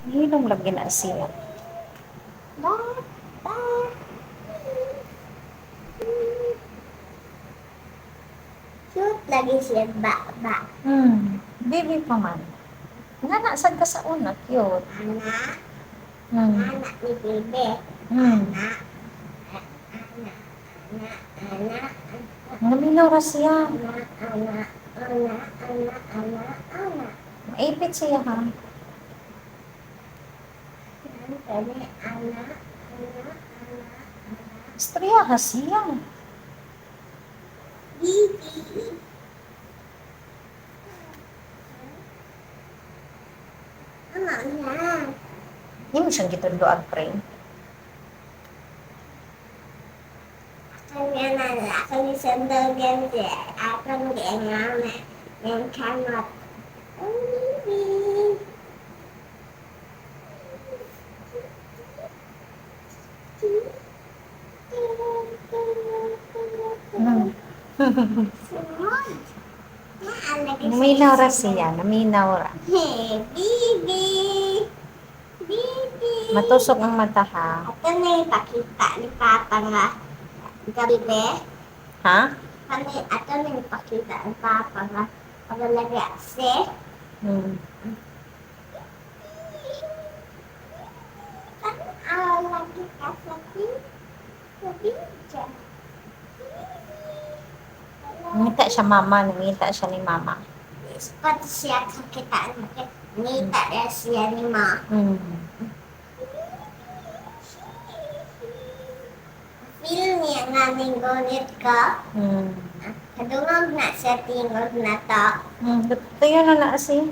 Hilom lagi na siya. Ba, ba. Cute lagi siya, ba, ba. Baby pa man. Nga na, sad ka sa una, cute. Ana, anak ni bebe. Anak, anak, anak, anak, Naminaw ra siya. anak, anak, anak, anak, anak, anak. Maipit siya ha. Anak, anak, anak, anak. Istorya ha siya. Bibi. Ano na? Hindi mo siyang gitudloan, pre. Ako nga na, ako ni sandal ganti. Ako ni nga yung kamot. Oh, baby. Sunod. Naalagay sa Naminaw ra isip. siya. Naminaw ra. Hey, baby. Baby. Matusok ang mata ha. Ito na yung pakita ni Papa nga. Gabi, be. Ha? Kami, ato na yung pakita ni Papa nga. Kabalagay si. Tanaw lagi ka sa sa video. Ngita siya mama. Nangita siya ni mama. Spot siya kakitaan. Ngita na siya ni Ma. Feel niya nga ning gunit ko. Kadungog na siya tingog na to. Tuyo na na siya.